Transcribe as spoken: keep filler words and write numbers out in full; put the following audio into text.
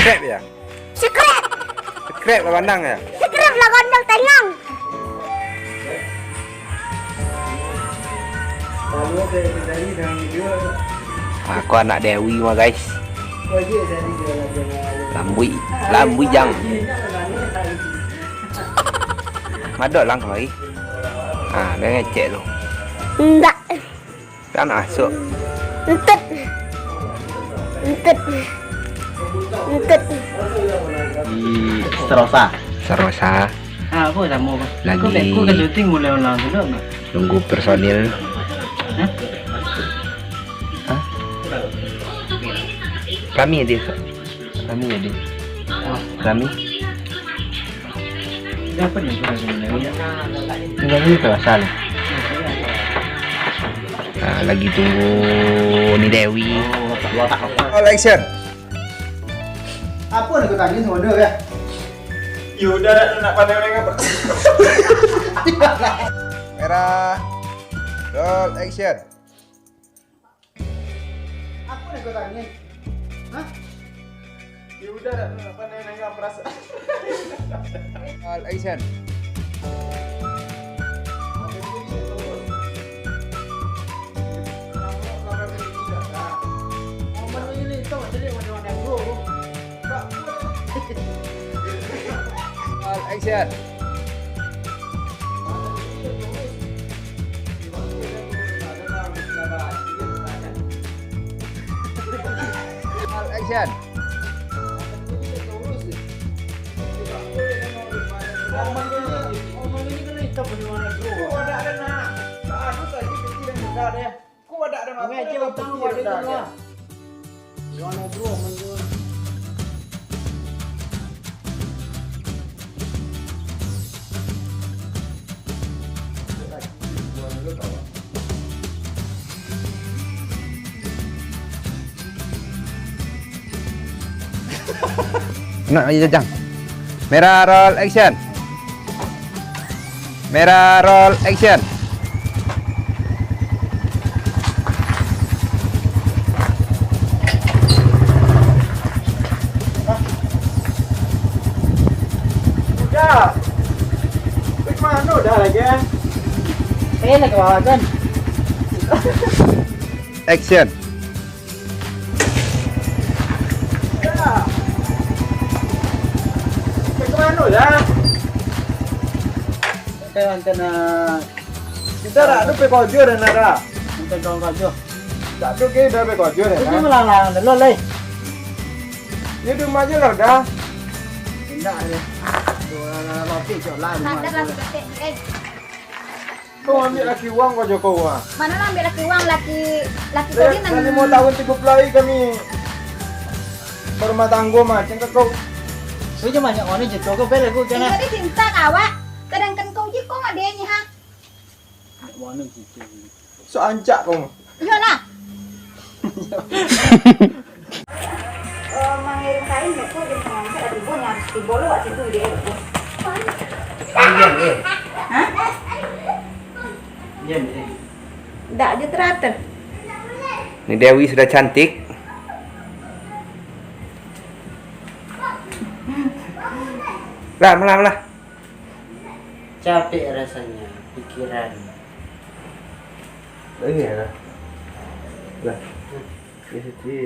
Subscribe ya. Subscribe. Subscribe lah bandang ya. Subscribe lah gondang tanyang. Aku anak Dewi mah, guys. Lambuik, lambuik jang. Madok lang kamari. Ah, dia ngecek tu. Ndak. Kan masuk. Entut. Entut. Entut. Di Serosa. Serosa. Ah, apa sama apa? Lagi. Kau, kau kan syuting mulai ulang dulu, Mak. Nunggu personil. Hah? Hah? Rami dia. Rami jadi. Oh, Rami. Siapa ni? Tinggal ni tu asal. Ah, lagi tunggu ni Dewi. All action. Apa nak kau tanya sama dia, ya? Ya udah, nak pandai main apa? Kamera. Roll action. Apo nan kau tangih? Hah? Ya udah, dak pandai nengah perasaan. All action. All action. All action. Nak lagi jajang. Merah, roll action. Merah, roll action. Udah. Pergi mana udah lagi? Eh, lagi bawa kan? Action. Udah. Pergi mana udah? Saya hantar nak Kita dak ado pekojo dan nara. Minta tolong kojo. Dak ado ke dah pekojo dan. Itu malang-lang dulu lai. Dia di rumah aja lah udah. Indak deh. Roti cok lah rumah. Sadar lah seketek, eh. Kau ambil laki uang kau Joko uang. Mana lah ambil laki uang, laki, laki kau ni. Dah lima tahun tiga puluh hari kami berumah tangga mah, cengkak kau. Kau je banyak orang je tu, kau bela aku kena. Jadi cinta kau awak, sedangkan kau je kau ngadenya ha. Sok ancak kau. Iyolah. Eh, mangirim kain tu di pengangkut, ada tibo yang harus tibo lo waktu itu di airport. Iya, iya. Hah? Iya, iya. Ndak aja teratur. Ni Dewi sudah cantik. Lah, malah, malah. Capek rasanya pikiran. Ini ya. Lah. Di situ.